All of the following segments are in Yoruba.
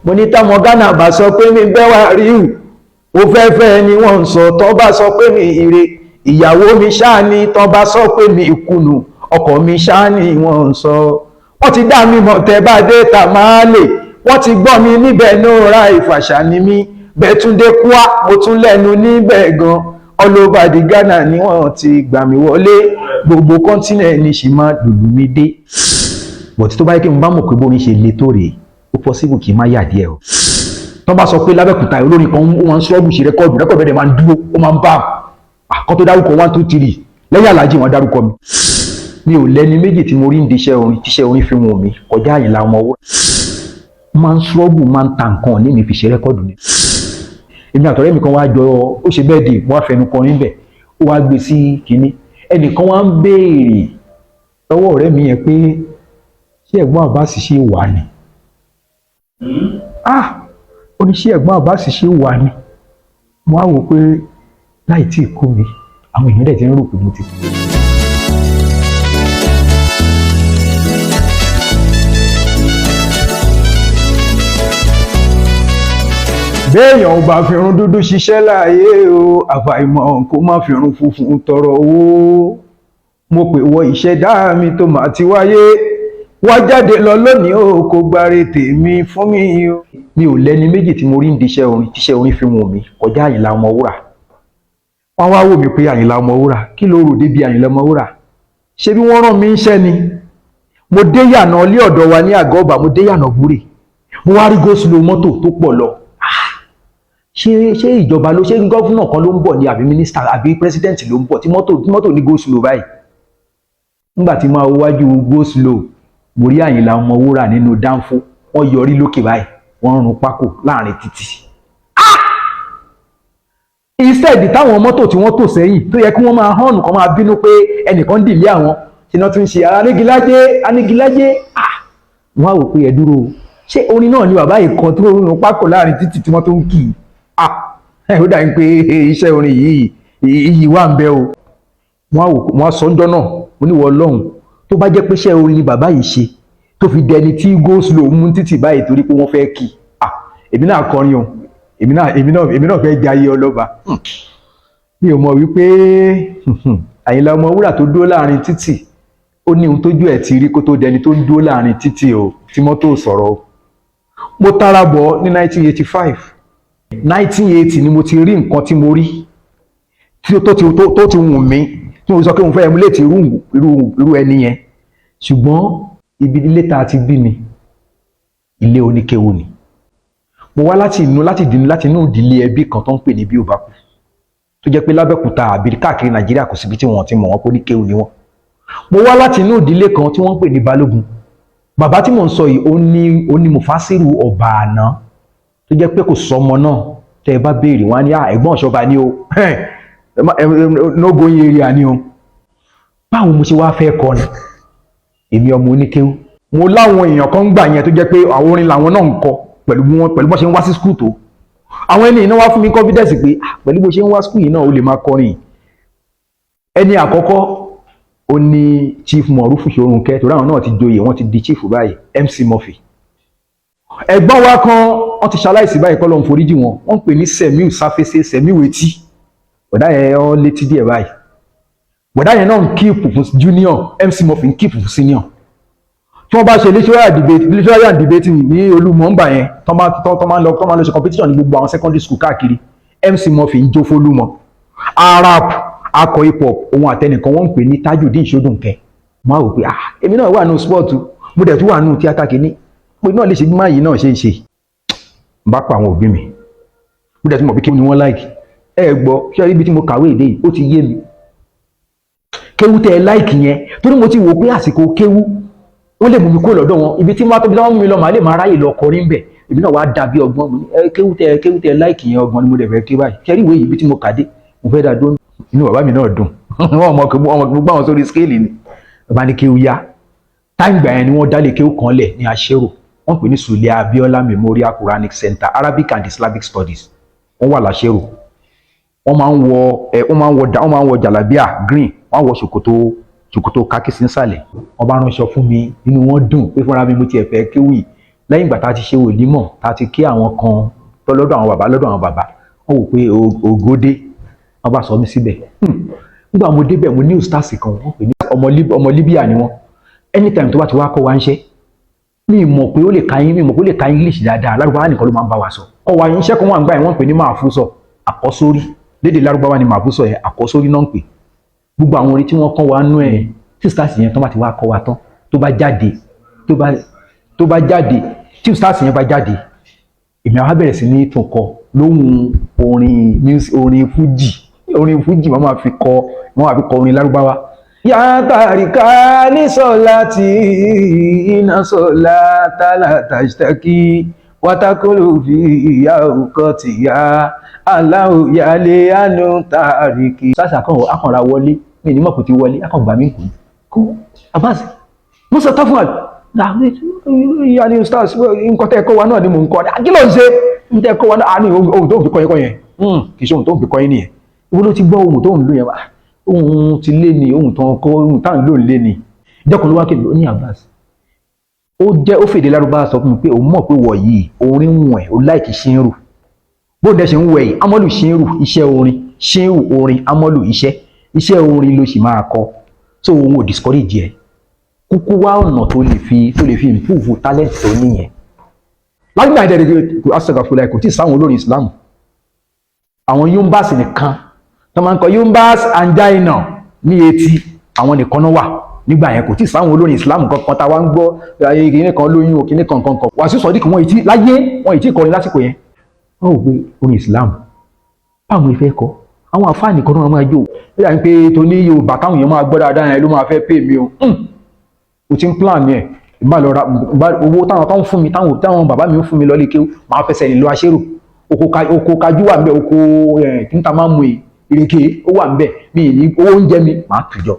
Mo ní táwọn Ghana bá sọ pé mi bẹ́ wà ríù, mo fẹ́ fẹ́ ni wọ́n ń sọ. Tọ́ bá sọ pé mi ire, ìyàwó mi ṣáà ni. Tọ́ bá sọ pé mi ìkùnù, ọkọ mi ṣáà ni wọ́n ń sọ. Wọ́n ti dá mi mọ̀, tẹ́ bá dé ta máa lè wọ́n ti gbọ́ mi níbẹ̀ nóra ìfàṣà ni mí. Bẹ́túndé kúá, mo tún lẹ́nu níbẹ̀ gan. All over the Ghana ni wọ́n ti gbà mí wọlé, gbogbo continent ni ṣì máa lùlù mi dé. But tó bá yẹ kí n bá mọ̀ pé bórin ṣe le tó rèé, ó possible kí n má yà díẹ̀ o. Tó bá sọ pé l'Abẹ́òkúta olórin kan, ó máa ń struggle ṣe record, record bẹ́ẹ̀ máa ń dúró, ó máa ń bá àkọ́ tó dárúkọ one two three lẹ́yìn Aláàjì, wọn dárúkọ mi. Mi ò lẹ́ni méjì tí mo rí ń di iṣẹ́ orin, tíṣẹ́ orin fi wọ̀n mi kọjá Àyìnlá Ọmọwúrà. Máa ń struggle, máa ń ta nǹkan ní mi fi ṣe record ni. Èmi àtọ̀rẹ́ mi kan wá jọ, ó ṣe bẹ́ẹ̀ dè, wọ́n á fẹnu kọrin bẹ̀, ó wá gbé sí kínní. Ẹnìkan wá ń béèrè lọ́wọ́ ọ̀rẹ́ mi yẹn pé, ṣé ẹ̀gbọ́n Abbas ṣe wà ní? Ah, ó ní, ṣé ẹ̀gbọ́n Abbas ṣe wà ní? Mo á wò pé láì tí ì kú mi, àwọn èèyàn dẹ̀ ti ń rò pé mo ti kú. Béèyàn ò bá fi irun dúdú ṣiṣẹ́ láàyè o, àfàìmọ̀ kó má fi irun funfun tọrọ owó. Mo pè wọ ìṣẹ̀dá mi tó máa ti wáyé wá, jáde lọ lónìí o, kò gbáre tèmi fún mi o. Mi ò lẹ́ni méjì tí mo rí ń di iṣẹ́ orin, tíṣẹ́ orin fi wọ̀n mi kọjá Àyìnlá Ọmọwúrà. Wọ́n wá wò mí pé, Àyìnlá Ọmọwúrà, kí ló rò débi Àyìnlá Ọmọwúrà? Ṣé bí wọ́n rán mi ń ṣẹ́ ni? Mo dé yànà ilé ọ̀dọ̀ wa ní àgọ́ ọba, mo dé yànà búrè, mo wá rí go slow mọ́tò tó pọ̀ lọ. Ṣé ìjọba ló ṣé governor kan ló ń bọ̀ ni, àbí mínísítà, àbí president ló ń bọ̀ tí mọ́tò ní go slow báyìí? Nígbà tí máa wájú go slow, mo rí Àyìnlá Ọmọwúrà nínú dánfó, wọ́n yọrí lókè báyìí, wọ́n ń run pákó láàrin títì. Instead táwọn mọ́tò tí wọ́n tò sẹ́yìn tó yẹ kí wọ́n máa hàn kàn máa bínú pé ẹnìkan dìlé àwọn, ṣe náà tún ṣe anigilájé anigilájé. Wọ́n á wò pé, ẹ dúró o, ṣé orin náà ni bàbá yìí kan tó ń run pákó láàrin títì tí wọ́n tó ń kì í? Ó dàbí pé iṣẹ́ orin yìí, iyì wà ń bẹ o. Wọ́n á wò, wọ́n á sọ ńjọ́ náà, mo ní wọ́n lọ́hùn, tó bá jẹ́ pé iṣẹ́ orin ni bàbá yìí ṣe tó fi dẹni tí go slow mú títì báyìí torí pé wọ́n fẹ́ kí, èmi náà kọrin o, èmi náà fẹ́ jayé ọlọ́ba. Mi ò mọ̀ wípé Àyìnlá Ọmọwúrà tó dúró láàrin títì, ó ní ohun tójú ẹ̀ ti rí kó tó dẹni tó ń dúró láàrin títì o, tí mọ́tò sọ̀rọ̀ o. Mo tara bọ̀ ní 1985, 1980 ni mo ti rí nǹkan tí mo rí tí tó ti wù mí, tí mo sọ pé mo fẹ́ emulate irú ẹni yẹn. Ṣùgbọ́n ibi ilé tá a ti bí mi, ilé oníkéwu ni. Mo wá láti inú ìdílé ẹbí kan tó ń pè ní bí òbákú, tó jẹ́ pé l'Ábẹ́òkúta àbí káàkiri Nàìjíríà, kò síbi tí wọ́n ti mọ̀ wọ́n pé oníkéwu ni wọ́n. Mo wá láti inú ìdílé kan tí wọ́n ń pè ní Balógun. Bàbá tí mò ń sọ yìí, ó ní Mufasiru ọba àná, tó jẹ́ pé kò sọmọ náà tẹ́ ẹ bá béèrè, wọ́n á ní ẹ̀gbọ́n ọ̀ṣọ́ba ni o, no going area ni o. Báwo mo ṣe wá fẹ́ kọrin, èmi ọmọ oníkéwú? Mo láwọn èèyàn kan ń gbà yẹn tó jẹ́ pé àwọn orin làwọn náà ń kọ pẹ̀lú bí wọ́n pẹ̀lú bó ṣe ń wá sí school tó. Àwọn ẹni iná wá fún mi confidence pé, pẹ̀lú bó ṣe ń wá school yìí náà, ó lè máa kọrin. Ẹni àkọ́kọ́, ó ní Chief Morufu Ṣorúnkẹ́, torí àwọn náà ti joyè, wọ́n ti di chief báyìí, MC Murphy. Ẹ̀gbọ́n wa kan, wọ́n ti ṣaláìsí báyìí, kọ́ ló ń foríjì wọn, wọ́n ń pè ní Semiu Sáfẹ́sẹ́, Semiu etí. Bọ̀dá yẹn ọ létí díẹ̀ báyìí. Bọ̀dá yẹn náà ń keep fún junior, MC Murphy ń keep fún senior. Tí wọ́n bá ṣe literary and debating ní Olúmọ̀ ńgbà yẹn, tó máa lọ ṣe competition ní gbogbo àwọn secondary school káàkiri, MC Murphy ń jó fólúmọ̀, arap akọ hip hop. Òun àtẹnìkan wọ́n ń pè ní Tajudeen Ṣódùnkẹ́. Mo á wò pé, ah, èmi náà wà nù sport, mo dẹ̀ tún wà nù tíátà kìíní, pé náà lè ṣe bí máa yìí náà ṣe ń ṣe. N bá pa àwọn òbí mi, mo dẹ̀ tún mọ̀ pé kí ni wọ́n like. Ẹ gbọ́, ṣé ibi tí mo kàwé èdè yìí, ó ti yé mi, kéwú tẹ́ ẹ like yẹn, torí mo ti wò pé àsìkò kéwú, wọ́n lè mú mi kó lọ́dọ̀ wọn. Ibi tí wọ́n tóbi tí wọ́n mú mi lọ, màá lè máa ráyè lọ kọrin bẹ̀. Èmi náà wàá dàbí ọgbọ́n mo ní ẹ kéwú tẹ́ ẹ like yẹn, ọgbọ́n ni mo dẹ̀ fẹ́ ké báyìí. Ṣé rí ìwé yìí, ibi tí mo kà dé, mo fẹ́ dá dúró. Inú bàbá mi náà dùn. Wọ́n mọ̀ pé gbogbo àwọn sórí scale ni bàbá ní kéwú yá. Time gbà yẹn ni wọ́n dálé kéwú kan lẹ̀ ní Aṣèrò, wọ́n pè ní Sulia Abiola Memorial Quranic Center, Arabic and Islamic Studies. Wọ́n wà láṣèrò. Wọ́n máa ń wọ jàlábíà green, wọ́n á wọ ṣòkòtò kákí sí nísàlẹ̀. Wọ́n bá ránṣọ fún mi, inú wọn dùn pé fúnra mi mo tiẹ̀ fẹ́ kéwì. Lẹ́yìn ìgbà tá a ti ṣe wòlímọ̀, tá a ti kí àwọn kan tó lọ́dọ̀ àwọn bàbá, lọ́dọ̀ àwọn bàbá, wọ́n wò pé ògòdé, wọ́n bá sọ mí síbẹ̀. Nígbà mo débẹ̀, mo ní ustaz kan, wọ́n pè ní ọmọ Libya ni wọ́n. Anytime tó bá ti wá kọ́ wa ń ṣe, mi mọ̀ pé ó lè ka yín, mi mọ̀ pé ó lè ka English dáadáa. Lárúbáwá nìkan ló máa ń bá wa sọ. Kọ́ wa iṣẹ́ kan wà ń gbà yẹn, wọ́n pè ní máàfúsọ, àkọ́sórí. Lédè Lárúbáwá ni máàfúsọ yẹn, àkọ́sórí náà ń pè. Gbogbo àwọn orin tí wọ́n kọ́ wa nú ẹ̀, tí ustaz yẹn tó bá ti wá kọ́ wa tán, tó bá jáde, tó bá jáde, tí ustaz yẹn bá jáde, èmi àwọn á bẹ̀rẹ̀ sí ní tún kọ lóhùn orin music, orin fújì. Orin fújì wọ́n máa fi kọ, wọ́n máa fi kọ orin Lárúbáwá. Yàtàríkà ní sọlá tí iná sọlá tálà tàṣítàkì wátákùlù fi ìyá òkọ tìyà aláwò yálé àánú tàríkì. Sáṣà kan akànra wọlé, mi ní mọ̀ kò ti wọlé, akàn gbà mí kù kó Abbas musa tafúnà ìyá ni ustaz, nǹkan tẹ́ ẹ kọ́ wa náà ni mò ń kọ́. Kí ló ń ṣe? Ń tẹ́ ẹ kọ́ wa náà ní ohun tó ń fi kọ́ yẹn kọ́ yẹn, kì í ṣe ohun tó ń fi kọ́ yẹn nìyẹn. Ibo ló ti gbọ́ ohun tó ń lò yẹn wá? Ohun ti lé ní ohun tó ń kọ́, ohun tá à ń lò lé ní. Ìjọkùn ló wá kéde, ó ní Abbas, ó jẹ́ ó fèdè Lárúbáwá sọ fún mi pé òun mọ̀ pé wọ̀ yìí orin ń wẹ̀, ó like ṣínrù bó dẹ̀ ṣe ń wẹ̀ yìí, amọ́lù ṣínrù, iṣẹ́ orin ṣínrù, orin amọ́lù, iṣẹ́ orin ló sì máa kọ. So òun ò discourage ẹ̀, kúkú wá ọ̀nà tó lè fi improve talent tó níyẹn. Lágbàá ìdẹ́rẹ́ asagafúnra kò tí ì sáwọn olórin Islam, àwọn Yumbas nìkan tó máa ń kọ Yumbas Anjaina ní etí, àwọn nìkan náà wà nígbà yẹn. Kò tí ì sáwọn olórin Islam kankan tá a wá ń gbọ́ ayé kìíní kan lóyún o, kìíní kan kan kan. Wàsíù Sodiq, wọn ìtí láyé, wọn ìtí kọrin lásìkò yẹn. Wọn ò gbé orin Islam báwọn ìfẹ́ kọ, àwọn àfáà nìkan náà máa jó. Ó yà ń pé tó ní Yorùbá táwọn èèyàn máa gbọ́ dáadáa yẹn ló máa fẹ́ pè mí o. O ti ń plan yẹn, ìbá lọ ra owó táwọn kan ń fún mi, táwọn bàbá mi ń fún mi lọ lé kéwú, máa fẹsẹ̀ rìn lọ aṣérò. Oko kajú wà níbẹ̀, oko tí n ta máa ń mu ìrèké ó wà níbẹ̀. Mi ní owó oúnjẹ mi, máa tùjọ,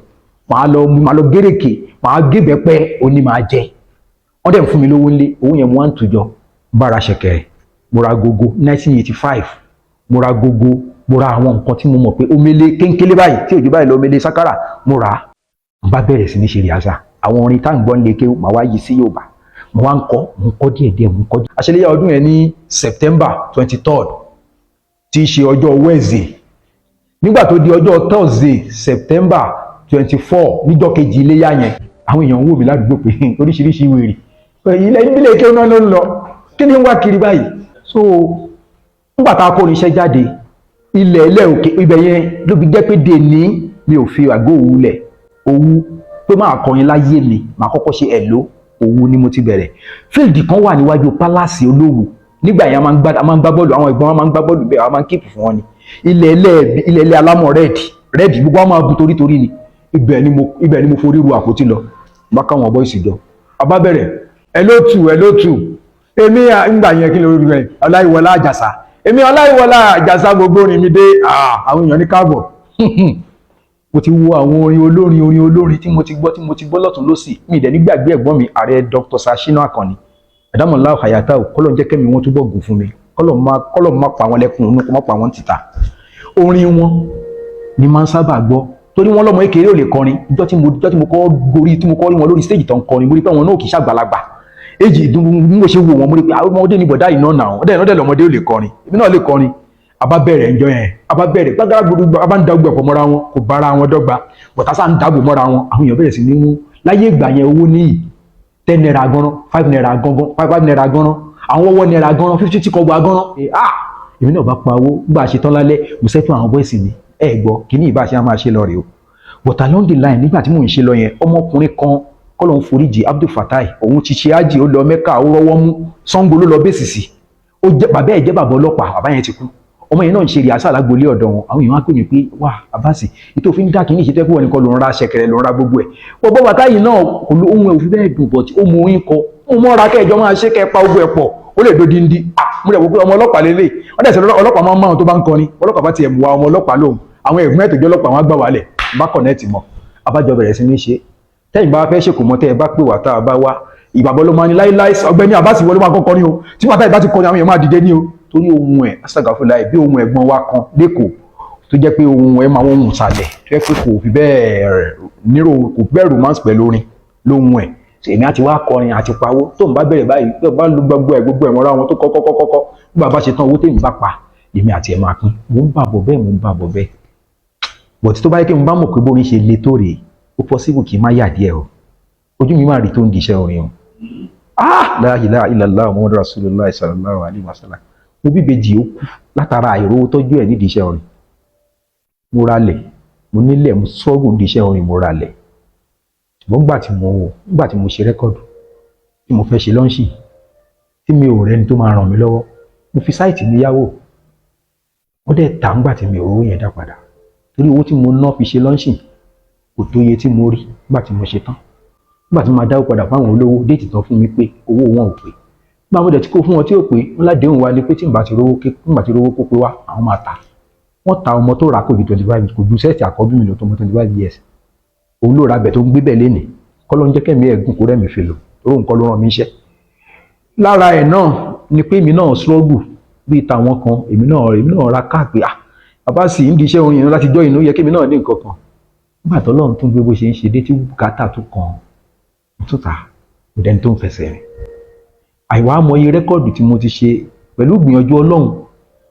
máa lọ gérèké, máa gébẹ̀pẹ́ òní máa jẹ. Wọ́n dẹ̀ ń fún mi lówó ńlé, owó yẹn mo wá ń tùjọ, bára ṣẹ̀kẹ̀rẹ̀, mo ra gogo 1985, mo ra gogo, mo ra àwọn nǹkan tí mo mọ̀ pé omele kéńkélé báyìí tí òjò báyìí lọ, omele sákàrà mo rà á. N bá bẹ̀rẹ̀ sí ní ṣe rehearsal àwọn orin tá à ń gbọ́ nílé kéwú, màá wá yí sí Yorùbá, mo wá ń kọ́, mo ń kọ́ díẹ̀díẹ̀, mo ń kọ́. Àṣẹléyà ọdún yẹn ní September 23rd, tí í ṣe ọjọ́ Wednesday. Nígbà tó di ọjọ́ Thursday, September 24, níjọ́ kejì iléyà yẹn, àwọn èèyàn ń wò mí ládùúgbò pé oríṣiríṣi wèrè ilẹ̀ ìbílẹ̀ kéwú náà ló ń lọ, kí ni ń wá kiri báyìí? So nígbà tá a kó irinṣẹ́ jáde, ilẹ̀ ilẹ̀ òkè ibẹ̀ yẹn ló fi jẹ́ pé dèní mi ò fi àgọ́ òwú lẹ̀, òwú pé máa kọrin láyé mi, máa kọ́kọ́ ṣe ẹ̀ló òwú ni mo ti bẹ̀rẹ̀. Field kan wà níwájú palace Olówú nígbà yẹn, a máa ń gbá bọ́ọ̀lù, àwọn ẹ̀gbọ́n wa máa ń gbá bọ́ọ̀lù bẹ́ẹ̀, a máa ń keep fún wọn ni. Ilẹ̀ ilẹ̀ ilẹ̀ ilẹ̀ alámọ̀ red red, gbogbo wa máa bu torítorí ni. Ibẹ̀ ni mo forí ru àpótí lọ bá káwọn boys jọ, a bá bẹ̀rẹ̀ ẹlótù ẹlótù. Èmi ńgbà yẹn, kí ló rí rẹ? Ọláìwọlá Àjàsà, èmi Ọláìwọlá Àjàsà, gbogbo orin mi dé. Àwọn èèyàn ní káàbọ̀. Mo ti wo àwọn orin olórin, orin olórin tí mo ti gbọ́, tí mo ti gbọ́ lọ́tún lọ́sì. Mi ìdẹ̀ nígbàgbé ẹ̀gbọ́n mi, ààrẹ Dr. Sashina Akànni Ẹ̀dámọ̀lá Hayata, kọ́lọ̀ ń jẹ́ kẹ́mi wọn túbọ̀ gùn fún mi, kọ́lọ̀ má pa wọn lẹ́kùn inú, kó má pa wọn tìta. Orin wọn ni máa ń sábà gbọ́ torí wọn lọ́mọ kékeré ò lè kọrin. Ìjọ́ tí mo kọ́ gorí, tí mo kọ́ rí wọn lórí stage tó ń kọrin, mo rí pé àwọn náà kì í ṣàgbàlagbà èjì ìdúró. Bí mo ṣe wò wọn, mo rí pé àwọn ọmọdé ní bọ̀dá iná náà, ọdẹ náà dẹ̀ lọ́mọdé ò lè kọrin, èmi náà lè kọrin. A bá bẹ̀rẹ̀ ǹjọ́ yẹn, a bá bẹ̀rẹ̀ gbàgàrà gbogbo, a bá ń da gbogbo ẹ̀pọ̀ mọ́ra wọn, kò bára wọn dọ́gba bọ̀tá sá ń dàgbò mọ́ra wọn. Àwọn èèyàn bẹ̀rẹ̀ sí ní mú láyé ìgbà yẹn owó níyì, ₦10 gan-an, ₦5 gangan, five five naira gan-an, àwọn owó naira gan-an, 50 tí kò gba gan-an. Ah, èmi náà bá pa owó gbà ṣe tán lálẹ́, mo sẹ́tún àwọn boys mi, ẹ gbọ́ kíní ìbá ṣe á máa ṣe lọ rèé o. But along the line, nígbà tí mò ń ṣe lọ yẹn, ọmọkùnrin kan, kọ́lọ̀ ń foríjì, Abdul Fatai, òun ti ṣe ájì, ó lọ Mẹ́kà, ó rọ́wọ́ mú, Ṣàngó ló lọ bẹ́sì sí. Ó jẹ́ bàbá ẹ̀, jẹ́ bàbá ọlọ́pàá, bàbá yẹn ti kú. Ọmọ yẹn náà ń ṣe rehearsal lágbolé ọ̀dọ̀ wọn. Àwọn èèyàn á pè mí pé, wà Abasi, ètò òfin dá kìíní ìṣètò ẹ̀kọ́ nìkan ló ń ra ṣẹ̀kẹ̀rẹ̀, ló ń ra gbogbo ẹ̀. Bọ́bọ́ bàtà yìí náà kò ló ohun ẹ̀ òfin bẹ́ẹ̀ dùn, but ó mú orin kọ, ó mọ́ra kẹjọ máa ṣe kẹ́ pa gbogbo ẹ̀ pọ̀, ó lè dodindi. Mo rẹ̀ wò pé ọmọ ọlọ́pàá lélẹ̀, wọ́n dẹ̀ sọ ọlọ́pàá máa ń máa tó bá ń kọrin. Ọlọ́pàá bá tiẹ̀ mú wa, ọmọ ọlọ́pàá lòun, àwọn ẹ̀gbọ́n ẹ̀ tó jẹ́ ọlọ́pàá, wọn á gbà wálẹ̀, bá connect mọ́, abájọ bẹ̀rẹ̀ sí ní ṣe. Tẹ́yìn bá fẹ́ ṣèkò mọ́, tẹ́ ẹ bá pè wá, tá a bá wá, ìgbàgbọ́ ló máa ní láíláí. Ọ̀gbẹ́ni Àbáṣì wọlé máa kọ́kọ́ ní o, tí bàtà ìbá ti kọrin, àwọn èèyàn máa dìde ní o, torí ohun ẹ̀ asàgàfúnláì bí ohun ẹ̀gbọ́n wa kan lẹ́kọ̀ọ́ tó jẹ́ pé ohun ẹ̀ máa ń ohun sàlẹ̀ tó jẹ́ pé kò fi bẹ́ẹ̀ nírò, kò fi bẹ́ẹ̀ romance pẹ̀lú orin lóhun ẹ̀. Èmi àti wá kọrin àti pawó tó ń bá bẹ̀rẹ̀ báyìí, tó bá lu gbogbo ẹ̀ gbogbo ẹ̀ mọ́ra wọn tó kọ́kọ́ kọ́kọ́, bí bàbá ṣe tán, owó tèmi bá pa èmi àti ẹ̀ máa pín. Mò ń bà bọ̀ bẹ́ẹ̀, mò ń bà bọ̀ bẹ́ẹ̀. But tó bá yẹ kí n bá mọ̀ pé bórin ṣe le tó rèé, ó possible kí n má yà díẹ̀ o. Ojú mi máa rí tó ń di iṣẹ́ orin o. Ah, la ilaha illallah Muhammadu rasulullah sallallahu alaihi wasallam. Mo bíbejì, ó kú látara àìrówó tọ́jú ẹ̀ nídìí iṣẹ́ orin. Mo ralẹ̀, mo nílẹ̀, mo struggle nídìí iṣẹ́ orin, mo ralẹ̀. Ṣùgbọ́n nígbà tí mo ṣe record, tí mo fẹ́ ṣe launch, tí mi ò rẹ́ni tó máa ràn mí lọ́wọ́, mo fi site mi yáwó, wọ́n dẹ̀ tà. Ńgbà tí mi ò rówó yẹn dá padà, torí owó tí mo ná fi ṣe launch kò tó iye tí mo rí nígbà tí mo ṣe tán. Nígbà tí mo máa dáwó padà fáwọn olówó, date tán fún mi pé owó wọn ò pé. Nígbà mo dẹ̀ tí kò fún wọn tí ò pé, wọn ládéhùn wa ni pé tí n bá ti rówó, tí n bá ti rówó kó pé wá, àwọn máa tà. Wọ́n ta ọmọ tó rà kò ju 25, kò ju set àkọ́bí mi lọ, tó ọmọ 25 years. Òun ló ra bẹ̀ tó ń gbé bẹ̀ lénìí. Kọ́ ló ń jẹ́ kẹ́mi ẹ̀gùn kó rẹ́mi fi lò tó nǹkan ló ràn mí iṣẹ́. Lára ẹ̀ náà ni pé èmi náà struggle bíi tàwọn kan. Èmi náà ra káàpé, ah, bàbá sì ń di iṣẹ́ orin yẹn láti jọ́ ìnú yẹ kémi náà ní nǹkan kan. Nígbà tó lọ́run tún gbé bó ṣe ń ṣe dé, tí bùkátà tún kàn án tún ta, kò dẹni tó ń fẹsẹ̀ rìn. Àìwá mọye record tí mo ti ṣe pẹ̀lú ìgbìyànjú Ọlọ́run.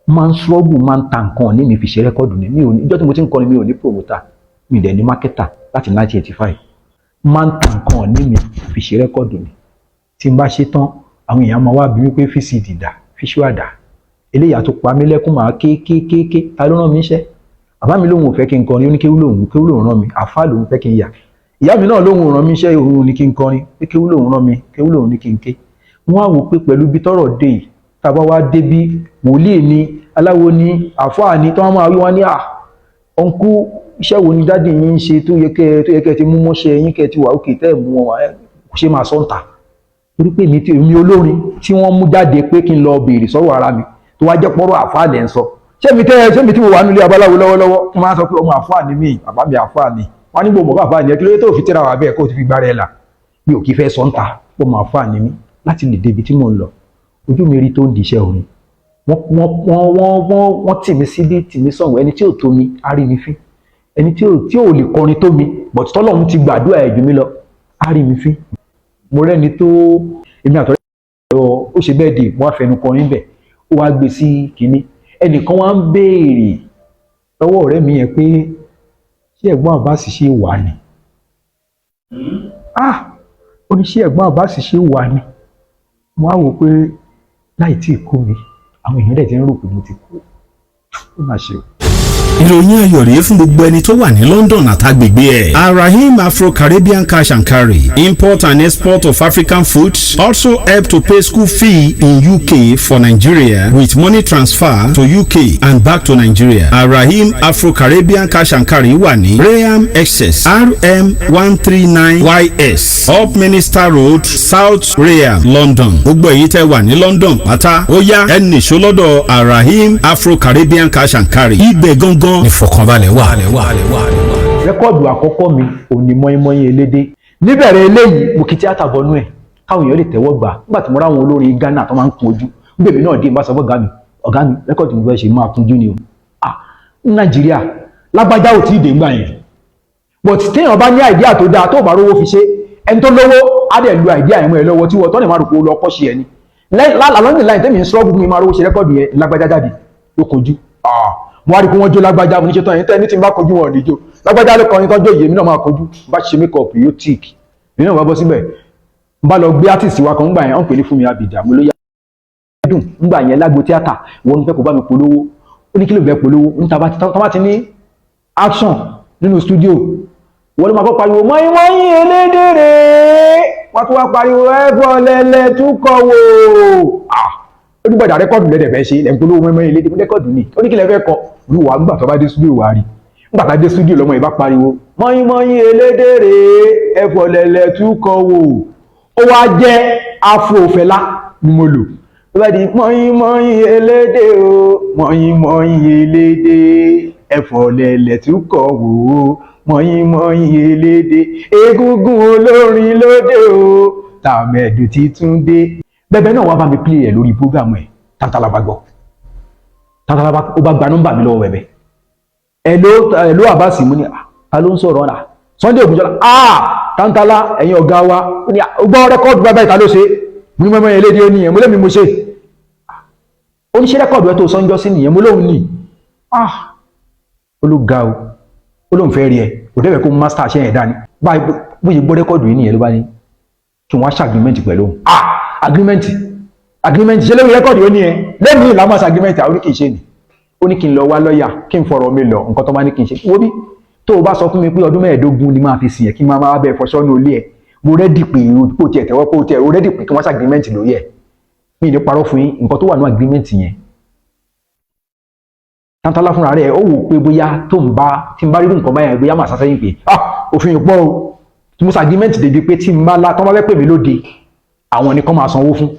Máa ń struggle, máa ń ta nǹkan ní mi fi ṣe record ní. Mi ò ní, ìjọ́ tí mo ti ń kọrin, mi ò ní promoter, mi dẹ̀ ní marketer. Láti 1985, máa ń ta nǹkan ní mi fi ṣe record ní. Tí n bá ṣe tán, àwọn èèyàn máa wá bí wípé VCD dà, visual dà. Eléyà tó pa mí lẹ́kún, máa ké ké ké ké. Ta ló rán mi iṣẹ́? Bàbá mi lòun ò fẹ́ kí n kọrin, ó ní kéwú lòun, kéwú lòun rán mi. Àfáà lòun fẹ́ kí n yà. Ìyá mi náà lòun ò rán mi iṣẹ́, òun ní kí n kọrin, pé kéwú lòun rán mi, kéwú lòun ní kí n ké. Wọ́n á wò pé pẹ̀lú ibi tọ́rọ̀ dé yìí, tá a bá wá débi, wòlíì ni, aláwo ni, àfáà ni, tí wọ́n máa wí, wọ́n ní, "À, uncle, iṣẹ́ wo ni daddy yín ń ṣe tó yẹ kẹ́ ti mú mọ́ṣẹ́ yín, kẹ́ ti wà òkè tẹ́ ẹ̀ mú wọn wá?" Kò ṣe máa sọ́ǹtà, torí pé èmi tí èmi olórin tí wọ́n mú jáde pé kí n lọ béèrè sọ́wọ́ ara mi, tó wá jẹ́ pọ́rọ̀ àfáà lẹ̀ ń sọ. Ṣé mi tẹ́ ṣé mi tí mo wà nílé abaláwo lọ́wọ́lọ́wọ́, kí wọ́n máa sọ pé ọmọ àfáà ni mí, bàbá mi àfáà ni? Wọ́n á ní gbogbo àfáà ni ẹ, kí ló dé tó fi tẹ́ra wà bẹ́ẹ̀ kó o ti fi gbára ẹ̀ là? Mi ò kí fẹ́ sọ ń ta ọmọ àfáà ni mí láti lè débi tí mò ń lọ. Ojú mi rí tó ń di iṣẹ́ orin. Wọ́n tì mí síbí, tì mí sọ̀hún. Ẹni tí ò tó mi á rí mi fín, ẹni tí ò lè kọrin tó mi, but tọ́lọ́run ti gbàdúrà ẹ̀ jù mí lọ, á rí mi fín. Mo rẹ́ni tó èmi àtọ̀rẹ́ ó ṣe bẹ́ẹ̀ dé, mo wá fẹnu kọrin bẹ̀, ó wá gbé sí kínní. Ẹnìkan wá ń béèrè lọ́wọ́ ọ̀rẹ́ mi yẹn pé, ṣé ẹ̀gbọ́n Abbas ṣe wà ní? Ah, ó ní, ṣé ẹ̀gbọ́n Abbas ṣe wà ní? Mo wá wò pé láì tí ì kú mi, àwọn èèyàn dẹ̀ ti ń rò pé mo ti kú. Ó mà ṣe o. Ìròyìn ayọ̀ rèé fún gbogbo ẹni tó wà ní London àtàgbègbè ẹ̀. Arahim Afro-Caribbean Cash and Carry, import and export of African foods, also help to pay school fee in UK for Nigeria with money transfer to UK and back to Nigeria. Arahim Afro-Caribbean Cash and Carry wà ní Rainham, Essex, RM139 YS, Upminster Road, South Rainham, London. Gbogbo èyí tẹ́ wà ní London pátá, ó yá, ẹ nìṣó lọ́dọ̀ Arahim Afro-Caribbean Cash and Carry. Ibẹ̀ gangan ìfọ̀kànbalẹ̀ wà. Record àkọ́kọ́ mi ò ní mọ́ínmọ́ín elédè. Níbẹ̀rẹ̀ eléyìí, mo kí tíátà bọnú ẹ̀ káwọn èèyàn lè tẹ́wọ́ gbà. Nígbà tí mo ráwọn olórin Ghana tó máa ń kun ojú, gbèmí náà dé, n bá sọ fún ọ̀gá mi, "Ọ̀gá mi, record mo fẹ́ ṣe, máa kunjú ni o." Ah, ní Nàìjíríà, lágbájá ò tí ì dé ńgbà yẹn, but téèyàn bá ní idea tó dáa, tó bá rówó fi ṣe, ẹni tó lówó á dẹ̀ lu idea yẹn mọ́ ẹ lọ́wọ́, tí wọ́n tọ́ lè má rò pé ó lọ kọ́ṣe ẹ ni. Along the line tẹ́mi ń struggle mi máa rówó ṣe record yẹn, lágbájá jáde, ló kojú. Ah, mo wá rí i pé wọ́n jó lágbájá. Mo ní ṣe tán yẹn tẹ́ ní tí n bá kojú, wọn ò ní jó. Lágbájá ló kọrin tọ́jú èyí, èmi náà máa kojú. Bá ṣe make up yóò tíìkì, èmi náà bá bọ́ síbẹ̀, n bá lọ gbé artist wa kan ńgbà yẹn, wọ́n pè ní Fúnmi Abidà. Mo ló yá dùn ńgbà yẹn lágbo tíátà, wọ́n ń fẹ́ kó bá mi polówó. Ó ní kí ló fẹ́ polówó? Ń taba ti ní action nínú studio, wọ́n ló máa kọ́ pariwo mọ́yìnmọ́yìn elédèrè, wọ́n tún wá pariwo ẹ̀fọ́ lẹ́lẹ́ túkọ̀ wò. Ah, ó ní gbọ́dọ̀ record lẹ́dẹ̀ fẹ́ ṣe lẹ́ ń polówó mọ́yìnmọ́yìn elédèrè. Record ni. Ó ní kí lẹ fẹ́ kọ? Olúwa, ńgbà tó bá dé studio wá rí. Ńgbà tá dé studio, lọ́mọ yìí bá pariwo mọ́yìnmọ́yìn elédèrè, ẹ̀fọ́ lẹ́lẹ́ túkọ̀ wò. Ó wá jẹ́ afro Fẹlá ni mo lò. Ó bá di mọ́yìnmọ́yìn elédè o, mọ́yìnmọ́yìn elédè, ẹ̀fọ́ lẹ̀lẹ̀ túkọ̀ wò ó, mọ́yìnmọ́yìn elédè, egungun olórin lóde o, tàmẹ̀dù títún dé. Bẹ́ẹ̀ náà wá bá mi play ẹ̀ lórí program ẹ̀. Tàntàlàbà gbọ́, tàntàlàbà ó bá gba nọ́mbà mi lọ́wọ́ bẹ̀bẹ̀. Ẹ̀ ló Àbáàsì. Mo ní, ta ló ń sọ̀rọ̀? Ọ̀nà Sunday Ògúnjọ́lá. Ah. Tántálá, ẹ̀yin ọ̀gá wa. Ó ní ó gbọ́ record bàbá ìta ló ṣe. Mo ní mọ́mọ́ elédè, ó nìyẹn. Mo lémi mo ṣe. Ó ní ṣé record ẹ tó sọ́njọ́ sí nìyẹn? Mo lóhun ní. Ah, ó ló ga o. Ó lóun fẹ́ rí ẹ, kò dẹ́bẹ̀ kó master ṣẹ́ yẹn dání báyìí. Bó ṣe gbọ́ record yìí nìyẹn, ló bá ní kí wọ́n á ṣe agreement pẹ̀lú òun. Ah, agreement, agreement ṣe lórí record? Ó ní ẹ lẹ́yìn ìlànà ṣe agreement àwọn oníkì í ṣe ni. Ó ní kí n lọ wá lọ́ọ̀yà, kí n fọ̀rọ̀ mi lọ, nǹkan tó bá ní kí n ṣe. Wo bí tó o bá sọ fún mi pé ọdún 15 ni máa fi sìn ẹ́, kí n máa bẹ́ẹ̀ fọṣọ́ ní olé ẹ̀, mo ready pé o tiẹ̀ tẹ́wọ́ pé o tiẹ̀ o ready pé kí wọ́n ṣe agreement lórí ẹ̀. Mi ì ní parọ́ fún yín, nǹkan tó wà ní agreement yẹn, Tántálá fúnra rẹ̀ ó wò pé bóyá tó ń bá tí n bá rí nǹkan báyẹn, bóyá màá sásẹ́yìn pé ah, òfin ìpọ́ o. Tí mo ṣe agreement débi pé tí n bá lá tọ́ bá fẹ́ pè mí lóde, àwọn nìkan máa sanwó fún,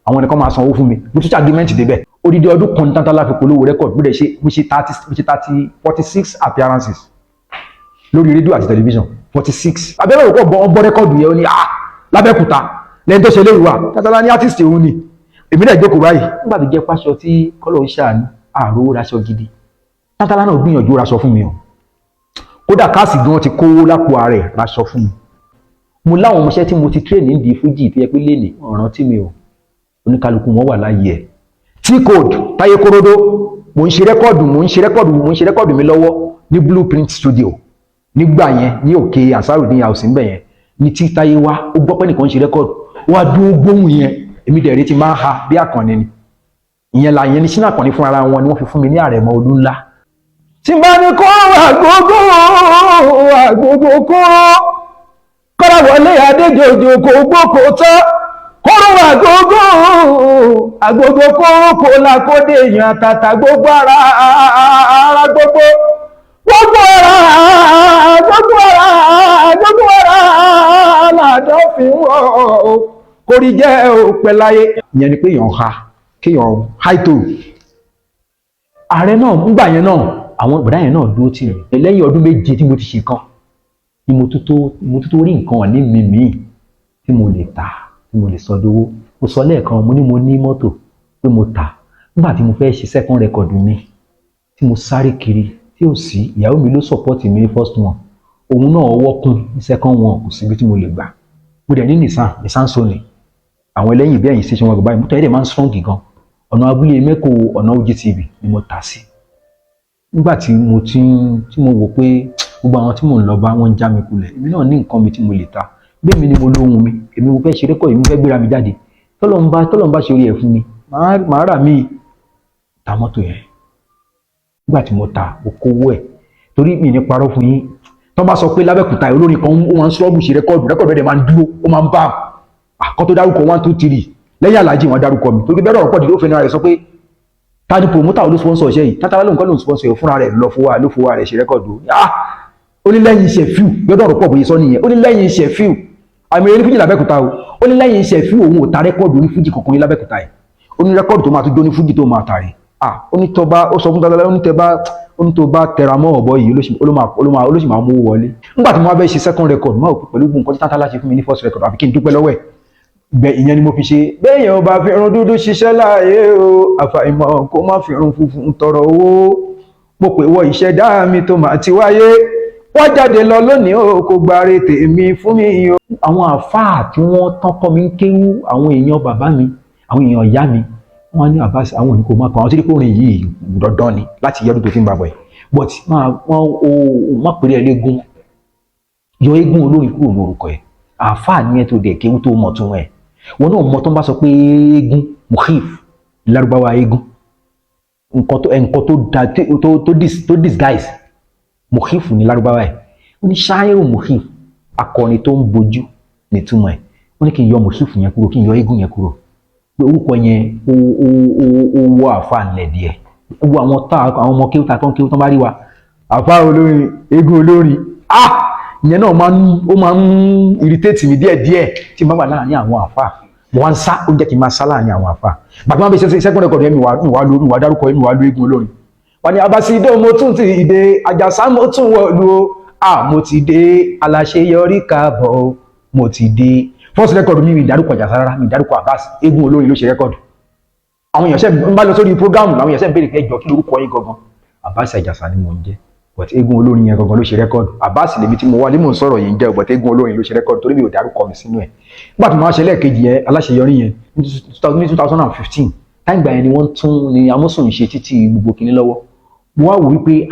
àwọn nìkan máa sanwó fún mi. Mo tún ṣe agreement débẹ̀. Odidi ọdún kan Tántálá fi polówó record. Bí dẹ̀ ṣe mo ṣe 30, mo ṣe 46 appearances lórí rédíò àti tẹlifíṣàn, 46. Abẹ́rẹ́ òkú ọ̀bọ ọbọ record yẹn, ó ní ah, lábẹ́kúta lẹ́yìn tó ṣe léwu wa, Tántálá ní artist òun ni. Èmi náà jókòó báyìí nígbà tó jẹ́ pàṣọ tí kọ́lọ̀ ń ṣàánú àrò raṣọ gidi. Tántálá náà gbìyànjú raṣọ fún mi o. Kódà káàsì gan ti kówó lápò ààrẹ raṣọ fún mi. Mo láwọn ọmọọṣẹ́ tí mo ti train nídìí fújì tó yẹ pé léèlè ọ̀ràn tí mi ò, oníkálukú wọn wà láàyè ẹ̀. T-code Táyé Kóródó, mò ń ṣe record, mò ń ṣe record, mò ń ṣe record mi lọ́wọ́ ní Blueprint Studio nígbà yẹn ní òkè Ansarudeen House ńbẹ̀ yẹn ní tí Táyé wá. Ó gbọ́ pé nìkan ń ṣe record, wá dúró gbóhùn yẹn. Èmi dẹ̀ rí ti máa ń ha bí àkànní ni ìyẹn la ìyẹn ní sínú àkànní fún ara wọn ni wọ́n fi fún mi ní àrẹ̀mọ olú ńlá. Tí bá ní kó àgbógbó àgbógbó kó kọ́ra wọlé adéjòjò kò gbó kò tọ́ kóró àgbógbó àgbógbó kóró kò lákòdé èèyàn àtàtà, gbogbo ara ara, gbogbo gbogbo ara gbogbo ara gbogbo ara làdọ́fin wọ̀ kórí jẹ́ òpẹ́ láyé. Ìyẹn ni pé èèyàn ha kéèyàn háìtò ààrẹ náà ńgbà yẹn náà, àwọn bọ̀dá yẹn náà dúró tì mí. Lẹ́yìn ọdún 7 tí mo ti ṣe kan ni mo tún tó rí nǹkan ọ̀ní mi míì tí mo lè tà, tí mo lè sọ dowó. Mo sọ lẹ́ẹ̀kan, mo ní mo ní mọ́tò pé mo tà nígbà tí mo fẹ́ ṣe second record mi, tí mo sáré kiri tí ò sí. Ìyàwó mi ló support mi ní first one, òun náà ọwọ́ kún ní second one. Kò síbi tí mo lè gbà. Mo dẹ̀ ní Nissan, Nissan Sony, àwọn ẹlẹ́yìn bí ẹ̀yìn station wọn báyìí. Mọ́tò ẹ̀ dẹ̀ máa ń strong gan. Ọ̀nà abúlé mẹ́kọ̀, ọ̀nà OGTV ni mo tà sí nígbà tí mo ti ń tí mo wò pé gbogbo àwọn tí mò ń lọ bá wọn ń já mi kulẹ̀. Èmi náà ní nǹkan mi tí mo lè ta. Bẹ́ẹ̀ mi ni mo lóhun mi, èmi mo fẹ́ ṣe record, èmi mo fẹ́ gbéra mi jáde. Tọ́lọ́run bá ṣe orí ẹ̀ fún mi, màá rà míì. Ta mọ́tò yẹn. Nígbà tí mo ta, mo kówó ẹ̀, torí mi ní parọ́ fún yín, tó bá sọ pé lábẹ́kúta olórin kan ó máa ń struggle ṣe record, record rẹ̀ máa ń dúró, ó máa ń bá àkọ́ tó dárúkọ one two three lẹ́yìn aláàjì wọn dárúkọ mi, torí bẹ́ẹ̀ ọ̀rọ̀ pọ̀ dídí. Ó fẹ́ náà rẹ̀ sọ pé ta ni promoter ló sponsor iṣẹ́ yìí? Tátàlá lóun kọ́ ló ń sponsor ẹ̀, fúnra rẹ̀ lọ fowó ló fowó rẹ̀ ṣe record. Ah, ó ní lẹ́yìn iṣẹ́ fíù gbọ́dọ̀ ọ̀rọ̀ pọ̀ bóyá sọ nìyẹn. Ó ní lẹ́yìn iṣẹ́ fíù àmì onífújì lábẹ́kúta o, ó ní lẹ́yìn iṣẹ́ fíù òun ò ta record onífújì kankan ní lábẹ́kúta yìí. Ó ní record tó máa tún jó onífújì tó máa tàrí. Ah, ó ní tọba ó sọ fún tátàlá, ó ní tẹba, ó ní tó bá tẹra mọ́ ọ̀bọ yìí, ó ló sì máa mú wọlé. Nígbà tí mo wá fẹ́ ṣe second record, máa pẹ̀lú gbogbo nǹkan tí tátàlá ṣe fún mi ní first record, àbí kí n dúpẹ́ lọ́wọ́ ẹ̀ bẹ. Ìyẹn ni mo fi ṣe bẹ́ẹ̀ yẹn. Ó bá fi irun dúdú ṣiṣẹ́ láàyè o, àfàìmọ̀ kó má fi irun funfun tọrọ owó. Mo pè wọ ìṣẹ̀dá mi tó máa ti wáyé, wọ́n jáde lọ lónìí o, kò gbàre tèmi fún mi o. Àwọn àfáà tí wọ́n tán kọ́ mi ń kéwú, àwọn èèyàn bàbá mi, àwọn èèyàn ìyá mi, wọ́n ní àbá àwọn òní kò máa kọ àwọn tí kò rìn yìí dandan ni láti yọdún tó ti ń bá bọ̀ yìí, but máa wọ́n o má pèrè ẹ̀ légún, yọ eégún olórin kúrò lórúkọ ẹ̀. Àáfàá ní ẹ tó dẹ̀ kéwú tó mọ̀ tún ẹ̀, wọn náà mọ̀ tó ń bá sọ pé eégún, mukhif lárúbáwá, eégún, nǹkan tó da tó disguise, mukhif ní lárúbáwá ẹ̀. Ó ní ṣáírù mukhif, akọni tó ń bojú nítumọ̀ ẹ̀. Ó ní kí n yọ mukhif yẹn kúrò, kí n yọ eégún yẹn kúrò, pé orúkọ yẹn ó wọ àáfàá ńlẹ̀ díẹ̀. Gbogbo àwọn tá àwọn ọmọ kéwú ta tó ń kéwú tó ń bá rí wa, àáfàá olórin, eégún olórin, ah, ìyẹn náà máa ń ó máa ń irritate mi díẹ̀ díẹ̀ tí n bá wà láàrin àwọn àáfàá. Mo wá ń sá, ó jẹ́ kí n máa sá láàrin àwọn àáfàá. Bàbá wọn bí ṣe second record yẹn, mi wà dárúkọ, mi wà lu eégún olórin. Wọ́n ní Abasido, mo tún ti dé, Àjàsá mo tún wọ̀lú o, ah, mo ti dé, aláṣeyọrí káàbọ̀ o, mo ti dé. First record mi, mi dárúkọ Àjàsá rárá, mi dárúkọ Abbas. Eégún olórin ló ṣe record. Àwọn èèyàn ṣe ń bá lọ sórí program, àwọn èèyàn ṣe ń béèrè pé ẹjọ́, kí lórúkọ yín gangan? Abbas Àjàsá ni mò ń jẹ́. But Eégún Olórin yẹn gangan ló ṣe record. Abbas lèmi tí mo wá ní mò ń sọ̀rọ̀ yìí ń jẹ́, but Eégún Olórin ló ṣe record torí mi ò dárúkọ mi sínú ẹ̀. Nígbà tí mo wá ṣe lẹ́ẹ̀kejì yẹn, Aláṣeyọrí yẹn, ní 2015, táìgbà yẹn ni wọ́n tún ní Amósùn ṣe títí gbogbo kinní lọ́wọ́. Mo wá wò wípé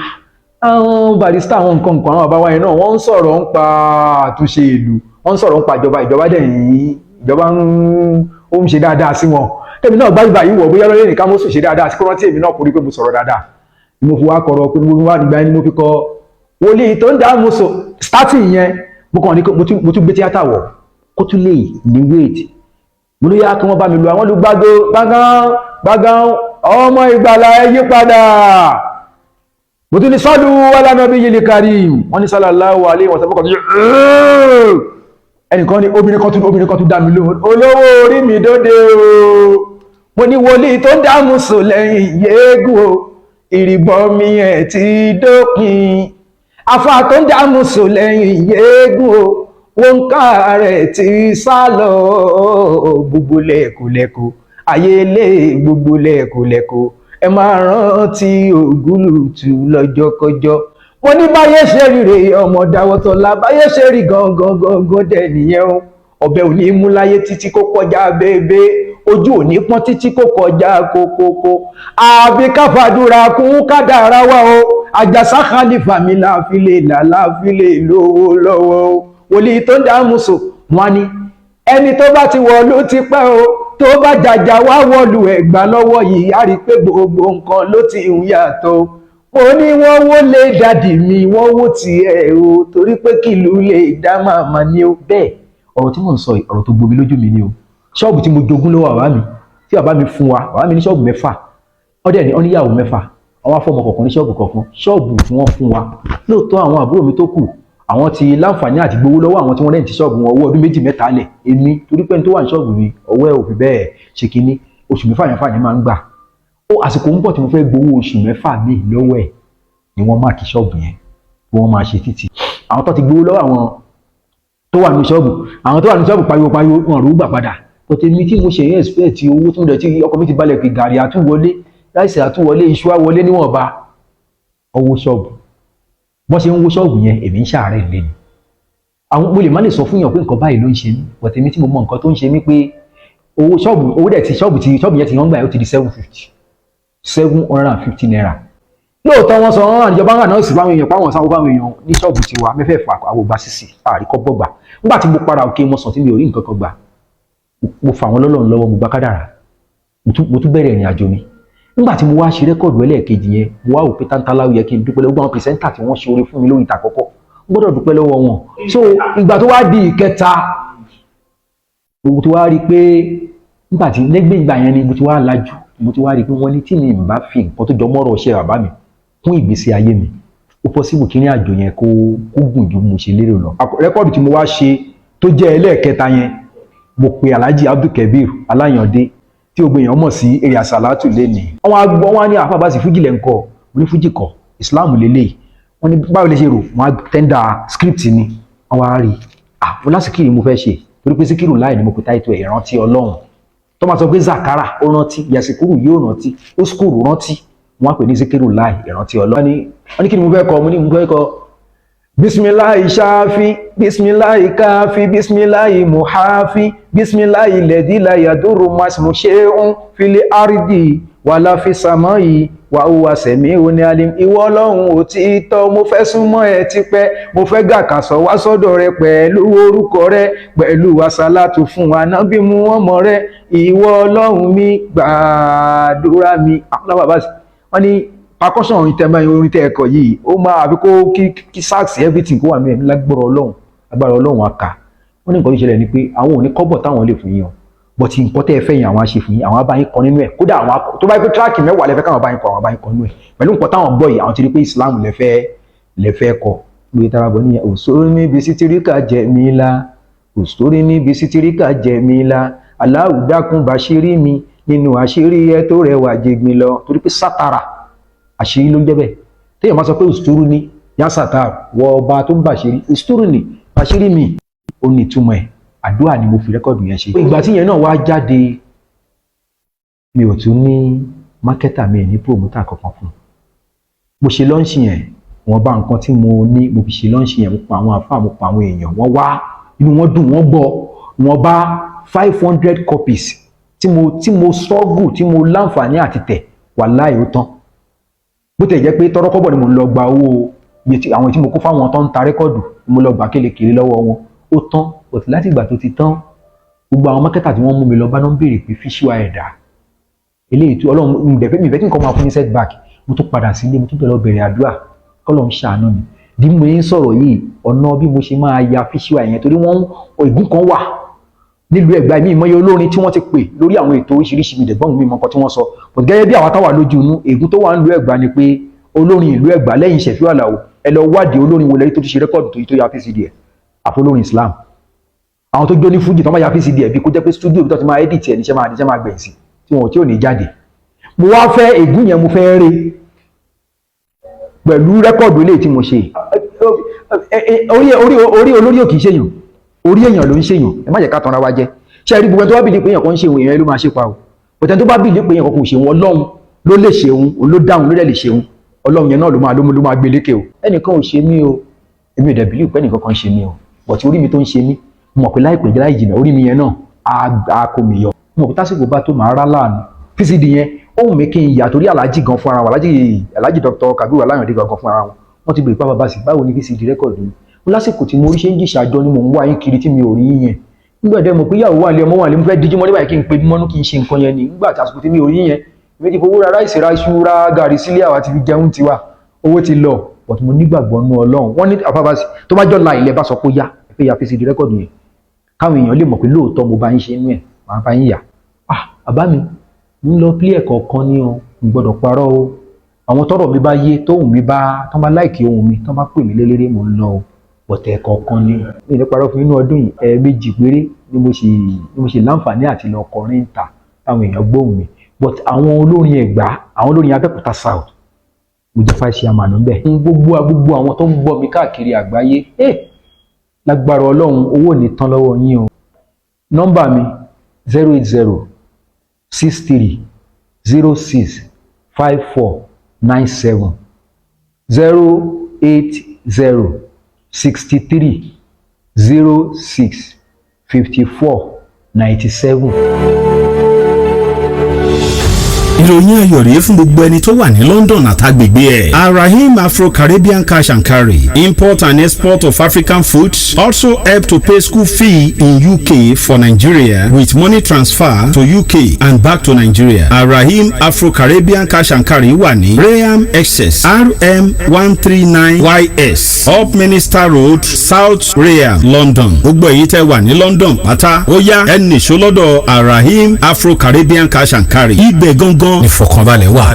àwọn Barrister, àwọn nǹkan nǹkan, àwọn bàbá wa yẹn náà, wọ́n ń sọ̀rọ̀ ń pa àtúnṣe ìlú, wọ́n ń sọ̀rọ̀ ń pa ìjọba. Ìjọba dẹ̀ yìí, ìjọba ń ó ń ṣe dáadáa sí wọn. Tèmi náà gbáyìí báyìí wọ̀ bóyá lọ́lẹ́ nìkan mo sì ṣe dáadáa sí kó rántí èmi náà, kó rí pé mo sọ̀rọ̀ dáadáa ni mo fi wá kọ̀rọ̀ pé mo fi wá nígbà yẹn ni mo fi kọ Wòlíì Tó ń Dààmú. So starting yẹn, mo kàn ní mo tún gbé tíátà wọ̀ kó tún lè ní weight. Mo ló yá kí wọ́n bá mi lu àwọn olùgbàgbọ́ gbàngàn gbàngàn, ọmọ ìgbàlà ẹ yí padà. Mo tún ní sọ́lù alánàbí yìí karim, wọ́n ní sallallahu alaihi wasallam. Ẹnìkan ní obìnrin kan tún, obìnrin kan tún dá mi lóhùn, olówó orí mi dóde o. Mo ní wòlíì tó ń dààmú sùn lẹ́yìn yéégún o, ìrìbọn mi ẹ̀ ti dópin. Afa tó ń dààmú sùn lẹ́yìn yéégún o, wọ́n ká rẹ̀ ti sá lọ. Gbogbo lẹ́kọ̀lẹ́kọ̀ ayé lé, gbogbo lẹ́kọ̀lẹ́kọ̀, ẹ máa rántí ògúlùtù lọ́jọ́kọjọ́. Mo ní báyé ṣe rí rèé, ọmọ Dáwọ́tọ́lá, báyé ṣe rí gangan gangan dẹ̀ nìyẹn o. Ọbẹ̀ ò ní mú láyé títí kó kọjá bébé, ojú ò ní pọ́n títí kó kọjá kókókó, àbí káfàdúrà kún kádàrá wa o. Àjàsá Khalifa mi láàfilé là láàfilé lówó lọ́wọ́ o. Wòlíì tó ń dààmú sò wọn ni ẹni tó bá ti wọ̀lú ti pẹ́ o, tó bá jàjà wá wọ̀lú Ẹ̀gbá lọ́wọ́ yìí, á rí i pé gbogbo nǹkan ló ti ń yàtọ̀. Mo ní wọ́n wó lé daddy mi, wọ́n wó tiẹ̀ o, torí pé kìlú lè dá màmá ni ó bẹ́ẹ̀. Ọ̀rọ̀ tí mò ń sọ yìí, ọ̀rọ̀ tó gbomi lójú mi ni o. Ṣọ́ọ̀bù tí mo jogún lọ́wọ́ bàbá mi, tí bàbá mi fún wa, bàbá mi ní ṣọ́ọ̀bù 6, ọdẹ ní ọ́níyàwó 6, àwọn afọmọ kọ̀ọ̀kan ní ṣọ́ọ̀bù kọ̀ọ̀kan. Ṣọ́ọ̀bù tí wọ́n fún wa, lóòótọ́ àwọn àbúrò mi tó kù, àwọn ti láǹfààní àti gbowó lọ́wọ́ àwọn tí wọ́n rent ṣọ́ọ̀bù wọn, owó ọdún 2 3 lẹ̀. Èmi, torí pé ní tó wà ní ṣọ́ọ̀bù mi, ọwọ́ ẹ̀ ò fi bẹ́ẹ̀ ṣe kínní, oṣù 6 yẹn fà ní máa ń gbà ó. Àsìkò ń bọ̀ tí mo fẹ́ gbowó oṣù 6 mi lọ́wọ́ ẹ̀ ni wọ́n máàkì ṣọ́ọ̀bù yẹn bí wọ́n máa ṣe títì. Àwọn tó ti gbowó lọ́wọ́ àwọn tó wà ní ṣọ́ọ̀bù, àwọn tó wà ní ṣọ́ọ̀bù pariwo pariwo, wọn rò ó gbà padà. But èmi tí mo ṣe yẹn expect owó tí mo dẹ̀ tí ọkọ̀ mi ti balẹ̀ pé gàrí àtúwọlé, rice àtúwọlé, iṣu àwọlé níwọ̀nba ọwọ́ ṣọ́ọ̀bù. Bọ́n ṣe ń wó ṣọ́ọ̀bù yẹn, èmi ń ṣàárẹ̀ lé ni. Àwọn mo lè má lè sọ fún yàn pé nǹkan báyìí ló ń ṣe mí, but èmi tí mo mọ nǹkan tó ń ṣe mí pé owó ṣọ́ọ̀bù, owó dẹ̀ ti ṣọ́ọ̀bù ti ṣọ́ọ̀bù yẹn ti wọ́n gbà yẹn, ó ti di 750, ₦750. Lóòótọ́ wọ́n sọ wọ́n ìjọba ń rà náà sí fáwọn èèyàn páwọn sáwọ́ fáwọn èèyàn ní ṣọ́ọ̀bù tiwa mẹ́fẹ̀ẹ̀fà, àwọn ògbà sísì àríkọ́ bọ́gbà. Nígbà tí mo para òkè mo sàn tí mi ò rí nǹkan kan gbà, mo fà wọ́n lọ́lọ́run lọ́wọ́, mo gba kádàrà, mo tún bẹ̀rẹ̀ ìrìn àjò mi. Nígbà tí mo wá ṣe record ẹlẹ́ẹ̀kejì yẹn, mo wá wò pé tántálá yẹ kí n dúpẹ́ lọ́wọ́ gbogbo àwọn presenter tí wọ́n ṣe oore fún mi lórí ìta àkọ́kọ́, n gbọ́dọ̀ dúpẹ́ lọ́wọ́ wọn. So ìgbà tó wá di ìkẹta, mo ti wá rí i pé nígbà tí lẹ́gbẹ̀ẹ́ ìgbà yẹn ni mo ti wá lajú, mo ti wá rí i pé wọ́n ní tí mi ń bá fi nǹkan tó jọ mọ́rọ̀ ṣe bàbá mi kún ìgbésí ayé mi, ó possible kí ní àjò yẹn kó gùn ju mo ṣe lérò lọ. Record tí mo wá ṣe tó jẹ́ ẹlẹ́ẹ̀kẹta yẹn, mo pe Alhaji Abdulkabir Aláyàndé tí gbogbo èèyàn mọ̀ sí èrè àsàlátù lẹ́nìí. Wọ́n á gbọ́, wọ́n á ní àfa bá sì fújì lẹ́ ń kọ́. Mo ní fújì kọ́, Islam lélẹ́yìí. Wọ́n ní báwo lè ṣe rò? Wọ́n á tender script ni, wọ́n wá rí i. Ah, mo lásìkiri mo fẹ́ ṣe, torí pé síkírù láì ní mo pe táìtù ẹ̀, ìrántí Ọlọ́run tó máa sọ pé zakara ó rántí, yasikuru yóò rántí, ó skuru rántí, wọ́n á pè ní síkírù láì, ìrántí Ọlọ́run. Wọ́n ní kí ni mo fẹ́ kọ? Mo ní mo fẹ́ kọ bisimilahi ṣáfi, bisimilahi káfi, bisimilahi muhafi, bisimilahi lẹ́dí layadúró masmu ṣeun fili ardi wàlá fi sàmọ́ wà ó wà sẹ̀mí òní alim. Ìwọ Ọlọ́run òtítọ́, mo fẹ́ súnmọ́ ẹ tipẹ́, mo fẹ́ gàkàsọ̀ wá sọ́dọ̀ rẹ pẹ̀lú orúkọ rẹ, pẹ̀lú àsálàtù fún ànábì mú ọmọ rẹ. Ìwọ Ọlọ́run mi, gbàdúrà mi. Àwọn bàbá wọn ní percussion orin tẹ́ máa orin tẹ́ ẹ̀kọ́ yìí, ó máa àbí kó kí sax, everything kó wà ní ẹ̀mí lágbára Ọlọ́run, agbára Ọlọ́run àkà. Wọ́n ní nǹkan tó ṣẹlẹ̀ ni pé àwọn ò ní kọ́bọ̀ táwọn lè fún yín o, but nǹkan tẹ́ ẹ fẹ́ yẹn, àwọn á ṣe fún yín, àwọn á bá yín kọ nínú ẹ̀. Kódà àwọn tó bá yẹ pé track 10 lẹ fẹ́ káwọn bá yín kọ, àwọn bá yín kọ nínú ẹ̀. Pẹ̀lú nǹkan táwọn gbọ́ yìí, àwọn ti rí pé Islam lẹ fẹ́ kọ. Gbé tara bọ̀ nìyẹn. Òṣòro níbi sítíríkà jẹ mí la, òṣòro níbi sítíríkà jẹ mí la, aláwù dákun bàṣírí mi nínú àṣírí ẹ tó rẹwà jẹgbin lọ. Torí pé sátara àṣírí ló ń jẹ́ bẹ́ẹ̀. Téèyàn bá sọ pé òṣòro ní yá sátara, wọ ọba tó ń bàṣírí, òṣòro ní bàṣírí mi, ó ní ìtumọ̀ ẹ̀. Àdúrà ni mo fi record yẹn ṣe. Ìgbà tí yẹn náà wá jáde, mi ò tún ní marketer, mi ní promoter kankan fún un. Mo ṣe launch yẹn. Wọ́n bá nǹkan tí mo ní, mo fi ṣe launch yẹn. Mo pa àwọn àfáà, mo pa àwọn èèyàn, wọ́n wá, inú wọn dùn, wọ́n gbọ́. Wọ́n bá 500 copies tí mo struggle, tí mo láǹfààní àti tẹ̀, wàláhì, ó tán. Bó tẹ̀ jẹ́ pé tọ́rọ́kọ́bọ̀ ni mo ń lọ gba owó iye tí àwọn tí mo kó fáwọn tó ń ta record, mo lọ gbà kélekèlé lọ́wọ́ wọn, ó tán. But láti ìgbà tó ti tán, gbogbo àwọn marketer tí wọ́n mú mi lọ bá náà ń béèrè pé fíṣíwá ẹ̀dá eléyìí tí Ọlọ́run ìdẹ̀fẹ́ mi ìfẹ́ tí nǹkan máa fún ní setback. Mo tún padà sílé, mo tún bẹ̀rẹ̀ lọ bẹ̀rẹ̀ àdúrà kọ́lọ́run ṣàánú mi. Bí mo ń sọ̀rọ̀ yìí, ọ̀nà bí mo ṣe máa ya fíṣíwá yẹn, torí wọ́n ègún kan wà nílùú Ẹ̀gbá mi. Ìmọ̀ye olórin tí wọ́n ti pè lórí àwọn ètò oríṣiríṣi, mi dẹ̀gbọ́n mi mọ nǹkan tí wọ́n sọ, but gẹ́gẹ́ bí àwa táwà lójú inú, ègún tó wà nílùú Ẹ̀gbá ni pé olórin ìlú Ẹ̀gbá lẹ́yìn Ṣẹ̀fíù Àlàó, ẹ lọ wádìí olórin wo lẹ́rí tó ti ṣe record tó ya VCD ẹ̀, àfọlórin Islam. Àwọn tó jó ní fújì tó máa ya VCD ẹ̀, bí kó jẹ́ pé studio bí tó ti máa edit ẹ̀ níṣẹ́ máa gbẹ̀yìn sí tí wọn ò tí ò ní jáde. Mo wá fẹ́ ègún yẹn, mo fẹ́ ré pẹ̀lú record eléyìí tí mo ṣe. Orí olórí ò kì í ṣèyàn, orí èèyàn ló ń ṣèyàn. Ẹ má jẹ́ ká tanra wa jẹ. Ṣe rí gbogbo ẹni tó bá believe pé èèyàn kan ń ṣe òun, èèyàn ló máa ṣe pa o. Bọ̀tẹ́ tó bá believe pé èèyàn kan kò ṣe òun, Ọlọ́run ló lè ṣe òun, òun ló dáhùn, ló dẹ̀ lè ṣe òun. Ọlọ́run yẹn náà ló máa gbé lékè o. Ẹnìkan ò ṣe mí o, èmi ò dẹ̀ believe pé ẹnìkan kan ṣe mí o, but orí mi tó ń ṣe mí, mo mọ̀ pé láìpẹ́ láì jìnà, orí mi yẹn náà á kó mi yọ. Mo mọ̀ pé tásìkò bá tó, máa rá láàánú. VCD yẹn, ó wù mí kí n yà, torí aláàjì gan fún ara wọn, aláàjì Dr. Kabiru Aláyàndé gan fún ara wọn, wọ́n ti bèrè pé, bàbá sí, báwo ni VCD record mi? Mo lásìkò tí mo rí ṣe ń jìṣà àjọ ni mò ń wá yín kiri tí mi ò rí yín yẹn. Nígbà dẹ́ mọ̀ pé ìyàwó wà lé, ọmọ wà lé, mo fẹ́ díjú mọ́ nígbà kí n pe mọ́nú kí n ṣe nǹkan yẹn ni. Nígbà tí àsìkò tí mi ò rí yẹn, èmi ti fowó ra rice, ra iṣu, ra gàrí sílé, àwa ti fi jẹun tiwa, owó ti lọ. But mo nígbàgbọ́ nú Ọlọ́run. Wọ́n ní àfàbàsì tó bá jọ la ilẹ̀ bá sọ pé yá, ẹ fẹ́ ya VCD record yẹn, káwọn èèyàn lè mọ̀ pé lóòótọ́ mo bá yín ṣe inú ẹ̀, màá bá yín yà. Ah, bàbá mi ń lọ play ẹ̀kọ́ kan ní o, n gbọ́dọ̀ parọ́ o. Àwọn tọ́rọ̀ mi bá yé, tóhùn mi bá tán, bá like ohùn mi, tán bá pè mí lélẹ́rẹ́, mò ń lọ o, bọ̀tẹ̀ ẹ̀kọ́ kan ní. Mi ní parọ́ fún inú ọdún yìí, ẹ̀ẹ̀mejì péré ni mo ṣe láǹfààní àti lọ kọrin ta táwọn èèyàn gbóhùn mi. But àwọn olórin Ẹ̀gbá, àwọn olórin Abẹ́òkúta South, mo jẹ́ vice chairman ńbẹ̀. Gbogbo àwọn tó ń gbọ́ mi káàkiri àgbáyé, lágbára Ọlọ́run, owó ò ní tán lọ́wọ́ yín o. Nọ́mbà mi, 08063065497, 08063065497. Ìròyìn ayọ̀ rèé fún gbogbo ẹni tó wà ní London àtàgbègbè ẹ̀. Arahim Afro-Caribbean Cash and Carry, import and export of African foods, also help to pay school fee in UK for Nigeria with money transfer to UK and back to Nigeria. Arahim Afro-Caribbean Cash and Carry wà ní Rainham, Essex, RM139 YS, Upminster Road, South Rainham, London. Gbogbo èyí tẹ́ wà ní London pátá, ó yá, ẹ nìṣó lọ́dọ̀ Arahim Afro-Caribbean Cash and Carry. Ibẹ̀ gangan ìfọ̀kànbalẹ̀ wà.